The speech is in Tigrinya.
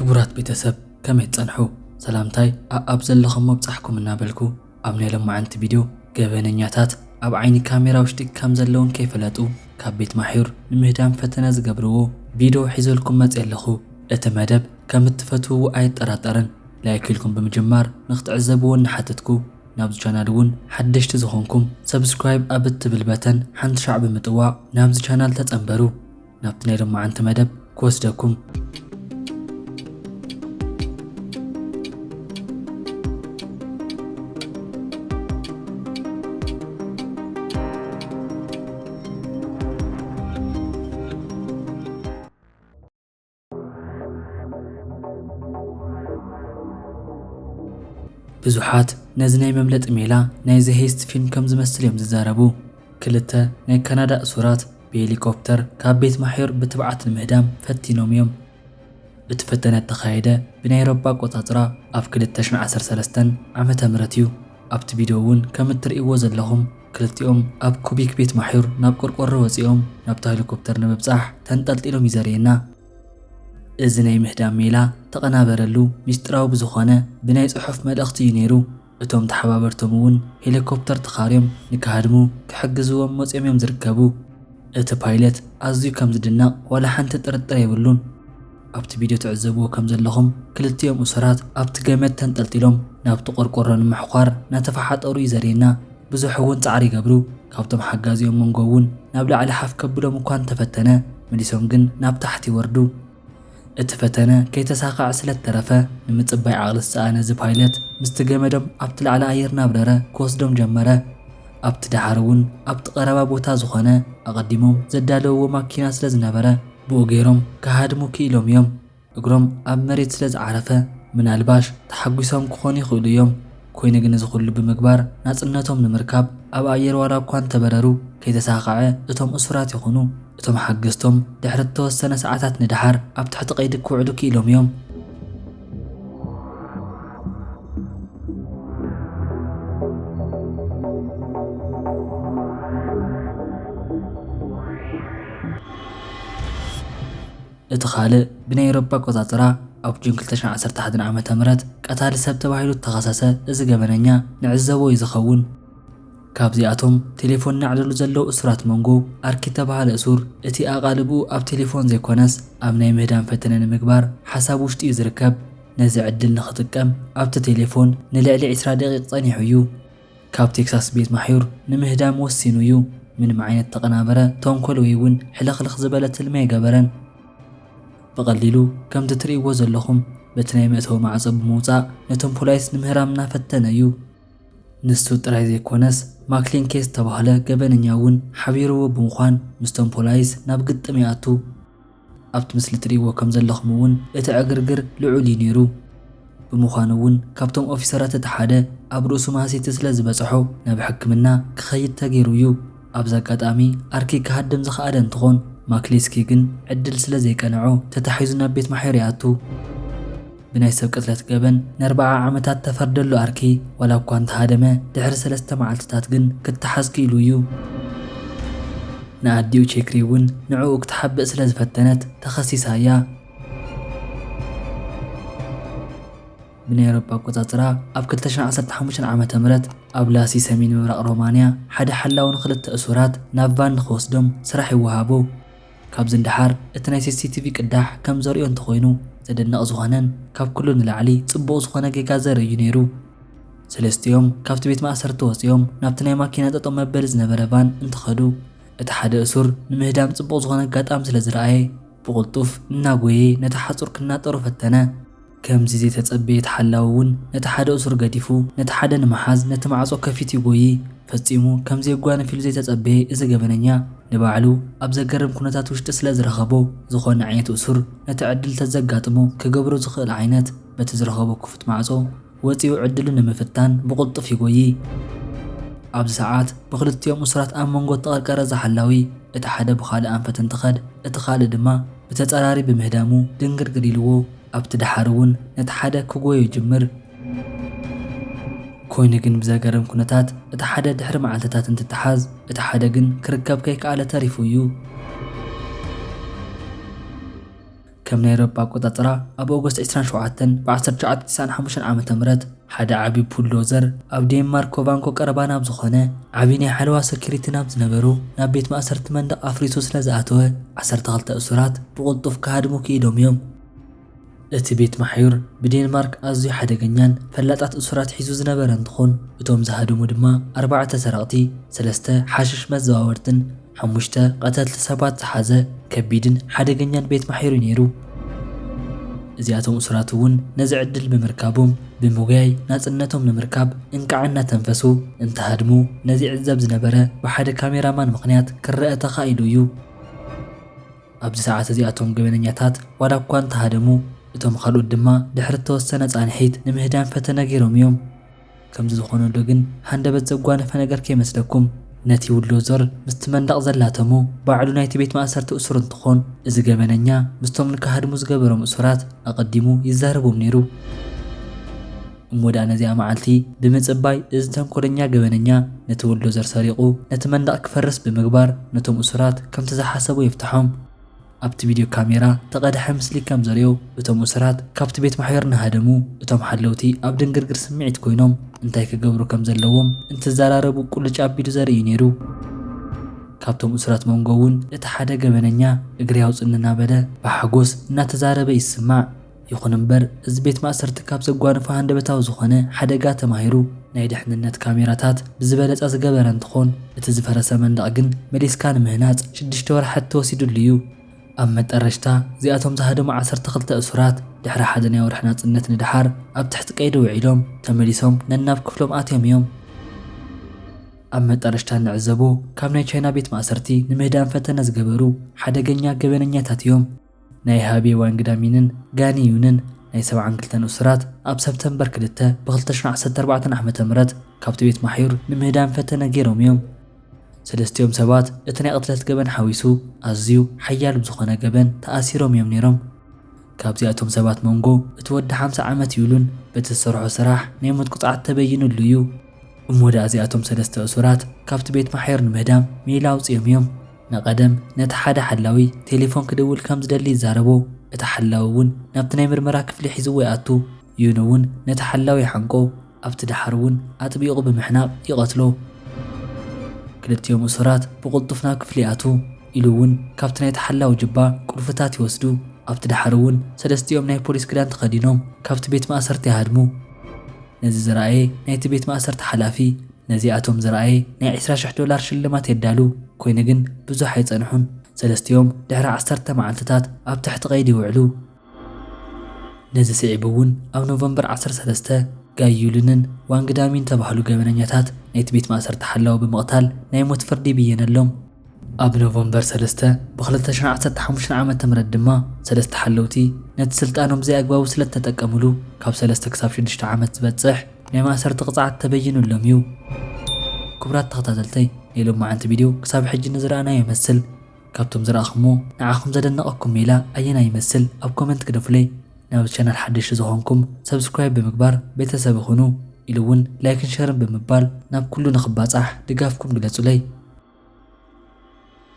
ክቡራት ቤተሰብ፣ ከመይ ትጸንሑ? ሰላምታይ ኣኣብ ዘለኹም መብጻሕኩም እናበልኩ፣ ኣብ ናይ ሎማዓንቲ ቪድዮ፣ ገበነኛታት ኣብ ዓይኒ ካሜራ ውሽጢ ከም ዘለውን ከይፈለጡ ካብ ቤት ማሕዩር ንምህዳም ፈተነ ዝገብርዎ ቪድዮ ሒዘልኩም መጽየ ኣለኹ። እቲ መደብ ከም እትፈትውዎ ኣይጠራጠርን። ላይክ ኢልኩም ብምጅማር ንክትዕዘብዎ እናሓተትኩ፣ ናብዚ ቻናል እውን ሓደሽቲ ዝኾንኩም፣ ሰብስክራይብ ኣብ እትብል በተን ሓንቲ ሻዕ ብምጥዋቕ ናብዚ ቻናል ተጸንበሩ። ናብቲ ናይ ሎማዓንቲ መደብ ክወስደኩም። ብዙሓት ነዚ ናይ መምለጢ ሜላ ናይዚ ሄስት ፊልም ከም ዝመስል እዮም ዝዛረቡ። ክልተ ናይ ካናዳ እሱራት ብሄሊኮፕተር ካብ ቤት ማሕዩር ብትብዓት ንምህዳም ፈቲኖም እዮም። እቲ ፈተነ እተኻየደ ብናይ ኤውሮጳ ኣቆጻጽራ ኣብ ክልተ ሽሕን ዓሰርተ ሰለስተን ዓመተ ምህረት እዩ። ኣብቲ ቪድዮ እውን ከም እትርእይዎ ዘለኹም ክልቲኦም ኣብ ኩቢክ ቤት ማሕዩር ናብ ቆርቆሮ ወጺኦም ናብታ ሄሊኮፕተር ንምብጻሕ ተንጠልጢሎም እዩ ዘርእየና። እዚ ናይ ምህዳም ሜላ ተቐናበረሉ ሚስጥራዊ ብዝኾነ ብናይ ጽሑፍ መልእኽቲ እዩ ነይሩ። እቶም ተሓባበርቶም እውን ሄሊኮፕተር ተኻርዮም ንክሃድሙ ክሕግዝዎም መጺኦም እዮም ዝርከቡ። እቲ ፓይለት ኣዝዩ ከም ዝድነቕ ዋላ ሓንቲ ጥርጥር የብሉን። ኣብቲ ቪድዮ ትዕዘብዎ ከም ዘለኹም ክልቲኦም እሱራት ኣብቲ ገመድ ተንጠልጢሎም ናብቲ ቆርቆሮ ንምሕዃር እናተፈሓጠሩ እዩ ዘርእየና። ብዙሕ እውን ጻዕሪ ይገብሩ። ካብቶም ሓጋዚኦም መንጎ እውን ናብ ላዕሊ ሓፍ ከብሎም እኳ እንተፈተነ፣ መሊሶም ግን ናብ ታሕቲ ይወርዱ። እቲ ፈተነ ከይተሳኽዐ ስለ እተረፈ፣ ንምጽባይ ዓቕሊ ዝሰኣነ እዚ ፓይለት፣ ምስቲ ገመዶም ኣብቲ ላዕሊ ኣየር እናብረረ ክወስዶም ጀመረ። ኣብቲ ደሓር እውን ኣብቲ ቀረባ ቦታ ዝኾነ ኣቐዲሞም ዘዳለውዎ ማኪና ስለ ዝነበረ፣ ብኡ ገይሮም ክሃድሙ ክኢሎም እዮም። እግሮም ኣብ መሬት ስለ ዝዓረፈ፣ ምናልባሽ ተሓጒሶም ክኾኑ ይኽእሉ እዮም። ኮይኑ ግን እዚ ኩሉ ብምግባር ናጽነቶም ንምርካብ ኣብ ኣየር ዋላ እኳ እንተበረሩ፣ ከይተሳኽዐ እቶም እሱራት ይኹኑ እቶም ሓገዝቶም ድሕሪ እተወሰነ ሰዓታት ንደሓር ኣብ ትሕቲ ቀይዲ ክውዕሉ ክኢሎም እዮም። እቲ ካልእ ብናይ ኤውሮጳ ኣቆጻጽራ ኣብ ጁን ክልተ ሽሕን ዓሰርተ ሓደን ዓመተ ምህረት ቀታሊ ሰብ ተባሂሉ እተኸሰሰ እዚ ገበነኛ ንዕዘቦ እዩ ዝኸውን። ካብዚኣቶም ቴሌፎን እናዕለሉ ዘለዉ እሱራት መንጎ ኣርኪ እተባህለ እሱር እቲ ኣቓልብኡ ኣብ ቴሌፎን ዘይኮነስ ኣብ ናይ ምህዳም ፈተነ ንምግባር ሓሳብ ውሽጢ እዩ ዝርከብ። ነዚ ዕድል ንኽጥቀም ኣብቲ ቴሌፎን ንልዕሊ ዕስራ ደቂቕ ጸኒሑ እዩ። ካብ ቴክሳስ ቤት ማሕዩር ንምህዳም ወሲኑ እዩ። ምንም ዓይነት ተቐናበረ ተንኮል ወይ እውን ሕልኽልኽ ዝበለ ትልሚ ኣይገበረን። ብቐሊሉ ከምቲ ትርእይዎ ዘለኹም በቲ ናይ መእተዊ ማዕጾ ብምውጻእ ነቶም ፖላይስ ንምህራም እናፈተነ እዩ። ንሱ ጥራይ ዘይኮነስ ማክሊን ኬ ዝተባህለ ገበነኛ እውን ሓቢርዎ ብምዃን ምስቶም ፖላይስ ናብ ግጥም ይኣቱ። ኣብቲ ምስሊ ትርእይዎ ከም ዘለኹም እውን እቲ ዕግርግር ልዑል እዩ ነይሩ። ብምዃኑ እውን ካብቶም ኦፊሰራት እቲ ሓደ ኣብ ርእሱ ማህሲቲ ስለ ዝበጽሖ ናብ ሕክምና ክኸይድ ተገይሩ እዩ። ኣብዚ ኣጋጣሚ ኣርኪ ክሃድም ዝኸኣለ እንትኾን ማክሊስኪ ግን ዕድል ስለ ዘይቀንዖ ተታሒዙ ናብ ቤት ማሕዩር ይኣቱ። ብናይ ሰብ ቅትለት ገበን ንኣርብዓ ዓመታት ተፈርደሉ ኣርኪ ዋላ እኳ እንተሃደመ ድሕሪ ሰለስተ መዓልትታት ግን ክተሓዝ ክኢሉ እዩ። ንኣዲኡ ቼክሪ እውን ንዕኡ ክትሓብእ ስለ ዝፈተነት ተኸሲሳ እያ። ብናይ ኤውሮጳ ኣቆጻጽራ ኣብ ክልተ ሽሕን ዓሰርተ ሓሙሽተን ዓመተ ምህረት ኣብ ላሲ ሰሜን ምብራቕ ሮማንያ ሓደ ሓላዊ ንኽልተ እሱራት ናብ ቫን ንኽወስዶም ስራሕ ይወሃቦ። ካብዚ ንደሓር እቲ ናይ ሲ ሲ ቲ ቪ ቅዳሕ ከም ዘርእዮ እንተኾይኑ ዘደንቕ ዝኾነን ካብ ኩሉ ንላዕሊ ጽቡቕ ዝኾነ ጌጋ ዘርኢ እዩ ነይሩ። ሰለስቲኦም ካብቲ ቤት ማእሰርቲ ወጺኦም ናብቲ ናይ ማኪና ጠጠው መበሊ ዝነበረ ቫን እንትኸዱ እቲ ሓደ እሱር ንምህዳም ጽቡቕ ዝኾነ ኣጋጣሚ ስለ ዝረኣየ ብቕልጡፍ እናጎየ ነቲ ሓጹር ክናጠሮ ፈተነ። ከምዚ ዘይተጸበየ ተሓላዊ እውን ነቲ ሓደ እሱር ገዲፉ ነቲ ሓደ ንምሓዝ ነቲ ማዕጾ ከፊቱ ይጎዪ። ፈጺሙ ከም ዘየጓንፍ ኢሉ ዘይተጸበየ እዚ ገበነኛ ንባዕሉ ኣብ ዘገርም ኩነታት ውሽጢ ስለ ዝረኸቦ ዝኾነ ዓይነት እሱር ነቲ ዕድል ተዘጋጥሞ ክገብሮ ዝኽእል ዓይነት በቲ ዝረኸቦ ክፉት ማዕጾ ወጺኡ ዕድሉ ንምፍታን ብቕልጡፍ ይጎዪ። ኣብዚ ሰዓት ብኽልቲኦም እሱራት ኣብ መንጎ እተቐርቀረ እዚ ሓላዊ እቲ ሓደ ብኻልእ ኣንፈት እንትኸድ እቲ ካልእ ድማ ብተጸራሪ ብምህዳሙ ድንግርግር ኢልዎ ኣብቲ ደሓር እውን ነቲ ሓደ ክጎዮ ይጅምር። ኮይኑ ግን ብዘገርም ኩነታት እቲ ሓደ ድሕሪ መዓልትታት እንትተሓዝ እቲ ሓደ ግን ክርከብ ከይከኣለ ተሪፉ እዩ። ከም ናይ ኤውሮጳ ኣቆጻጽራ ኣብ ኦገስት ዕስራን ሸውዓተን ብ ዓሰርተ ትሽዓተ ተስዓን ሓሙሽተን ዓመተ ምህረት ሓደ ዓቢ ቡልዶዘር ኣብ ዴንማርክ ኮቫንኮ ቀረባ ናብ ዝኾነ ዓቢ ናይ ሓለዋ ሰኪሪቲ ናብ ዝነበሩ ናብ ቤት ማእሰርቲ መንደቕ ኣፍሪሱ ስለ ዝኣተወ ዓሰርተ ክልተ እሱራት ብቕልጡፍ ክሃድሙ ክኢሎም እዮም። እቲ ቤት ማሕዩር ብዴንማርክ ኣዝዩ ሓደገኛን ፈላጣት እሱራት ሒዙ ዝነበረ እንትኾን እቶም ዝሃደሙ ድማ ኣርባዕተ ሰረቕቲ፣ ሰለስተ ሓሽሽ መዘዋወርትን ሓሙሽተ ቀተልቲ ሰባት ዝሓዘ ከቢድን ሓደገኛን ቤት ማሕዩር እዩ ነይሩ። እዚኣቶም እሱራት እውን ነዚ ዕድል ብምርካቦም ብምጉያይ ናጽነቶም ንምርካብ እንቃዕ እናተንፈሱ እንትሃድሙ ነዚ ይዕዘብ ዝነበረ ብሓደ ካሜራማን ምኽንያት ክረአ ተኻኢሉ እዩ። ኣብዚ ሰዓት እዚኣቶም ገበነኛታት ዋላ እኳ እንተሃደሙ እቶም ካልኦት ድማ ድሕሪ እተወሰነ ጻንሒት ንምህዳም ፈተነ ገይሮም እዮም። ከምዚ ዝኾነሉ ግን ሃንደበት ዘጓነፈ ነገር ከይመስለኩም ነቲ ቡልዶዘር ምስቲ መንደቕ ዘላተሞ ባዕሉ ናይቲ ቤት ማእሰርቲ እሱር እንትኾን እዚ ገበነኛ ምስቶም ንክሃድሙ ዝገበሮም እሱራት ኣቐዲሙ ይዛረቦም ነይሩ። እሞ ደኣ ነዚኣ መዓልቲ ብምጽባይ እዚ ተንኮለኛ ገበነኛ ነቲ ቡልዶዘር ሰሪቑ ነቲ መንደቕ ክፈርስ ብምግባር ነቶም እሱራት ከምቲ ዝሓሰቦ ይፍትሖም። ኣብቲ ቪድዮ ካሜራ ተቐድሐ ምስሊ ከም ዘርእዮ እቶም እሱራት ካብቲ ቤት ማሕዩር እናሃደሙ እቶም ሓለውቲ ኣብ ድንግርግር ስምዒት ኮይኖም እንታይ ክገብሩ ከም ዘለዎም እንትዘራረቡ ቁልጭ ኣቢሉ ዘርኢ እዩ ነይሩ። ካብቶም እሱራት መንጎ እውን እቲ ሓደ ገበነኛ እግሪ ኣውፅኒ እናበለ ብሓጎስ እናተዛረበ ይስማዕ። ይኹን እምበር እዚ ቤት ማእሰርቲ ካብ ዘጓነፎ ሃንደበታዊ ዝኾነ ሓደጋ ተማሂሩ ናይ ድሕንነት ካሜራታት ብዝበለፀ ዝገበረ እንትኾን እቲ ዝፈረሰ መንደቕ ግን መሊስካ ንምህናፅ ሽዱሽተ ወርሓት ተወሲዱሉ እዩ። ኣብ መጠረሽታ እዚኣቶም ዝሃደሙ ዓሰርተ ክልተ እሱራት ድሕሪ ሓደ ናይ ወርሒ ናፅነት ንደሓር ኣብ ትሕቲ ቀይዲ ውዒሎም ተመሊሶም ነናብ ክፍሎም ኣትዮም እዮም። ኣብ መጠረሽታ እንዕዘቦ ካብ ናይ ቻይና ቤት ማእሰርቲ ንምህዳን ፈተነ ዝገበሩ ሓደገኛ ገበነኛታት እዮም። ናይ ሃቤ ዋንግዳሚንን ጋኒ ዩንን ናይ ሰብዓን ክልተን እሱራት ኣብ ሰፕተምበር ክልተ ብ ክልተ ሽሕን ዓሰርተ ኣርባዕተን ዓመተ ምህረት ካብቲ ቤት ማሕዩር ንምህዳን ፈተነ ገይሮም እዮም። ሰለስቲኦም ሰባት እቲ ናይ ቅትለት ገበን ሓዊሱ ኣዝዩ ሓያል ብዝኾነ ገበን ተኣሲሮም እዮም ነይሮም። ካብዚኣቶም ሰባት መንጎ እቲ ወዲ ሓምሳ ዓመት ይብሉን በቲ ዝሰርሖ ስራሕ ናይ ሞት ቅፅዓት ተበይኑሉ እዩ። እሞ ደኣ እዚኣቶም ሰለስተ እሱራት ካብቲ ቤት ማሕየር ንምህዳም ሜላ ኣውፂኦም እዮም። ንቐደም ነቲ ሓደ ሓላዊ ቴሌፎን ክድውል ከም ዝደሊ ይዛረቦ። እቲ ሓላዊ እውን ናብቲ ናይ ምርመራ ክፍሊ ሒዝዎ ይኣቱ። ዩን እውን ነቲ ሓላዊ ይሓንቆ። ኣብቲ ደሓር እውን ኣጥቢቑ ብምሕናቕ ይቐትሎ። ክልቲኦም እሱራት ብቕልጡፍ ናብ ክፍሊ ይኣትዉ ኢሉ እውን ካብቲ ናይ ተሓላዊ ጅባ ቁልፍታት ይወስዱ። ኣብቲ ደሓር እውን ሰለስቲኦም ናይ ፖሊስ ክዳን ተኸዲኖም ካብቲ ቤት ማእሰርቲ ይሃድሙ። ነዚ ዝረኣየ ናይቲ ቤት ማእሰርቲ ሓላፊ ነዚኣቶም ዝረኣየ ናይ ዕስራ ሽሕ ዶላር ሽልማት የዳሉ። ኮይኑ ግን ብዙሕ ኣይጸንሑን። ሰለስቲኦም ድሕሪ ዓሰርተ መዓልትታት ኣብ ትሕቲ ቀይዲ ይውዕሉ። ነዚ ስዒቡ እውን ኣብ ኖቨምበር ዓሰርተ ሰለስተ ጋይ ዩልንን ዋንግ ዳሚን ተባህሉ ገበነኛታት ናይቲ ቤት ማእሰርቲ ሓላዊ ብምቕታል ናይ ሞት ፍርዲ ይብየነሎም። ኣብ ኖቨምበር ሰለስተ ብ ክልተ ሽሕን ዓሰርተ ሓሙሽተን ዓመተ ምህረት ድማ ሰለስተ ሓለውቲ ነቲ ስልጣኖም ብዘይኣግባቡ ስለ እተጠቀምሉ ካብ ሰለስተ ክሳብ ሽዱሽተ ዓመት ዝበጽሕ ናይ ማእሰርቲ ቅጽዓት ተበይኑሎም እዩ። ክቡራት ተኸታተልተይ ናይ ሎማዓንቲ ቪድዮ ክሳብ ሕጂ ንዝረኣናዮ ይመስል። ካብቶም ዝረኣኹምዎ ንዓኹም ዘደነቐኩም ሜላ ኣየናይ ይመስል ኣብ ኮመንት ግደፉለይ። ናብ ቻናል ሓደሽቲ ዝኾንኩም ሰብስክራይብ ብምግባር ቤተሰብ ይኹኑ ኢሉ እውን ላይክን ሸርን ብምባል ናብ ኩሉ ንኽባጻሕ ድጋፍኩም ግለጹለይ።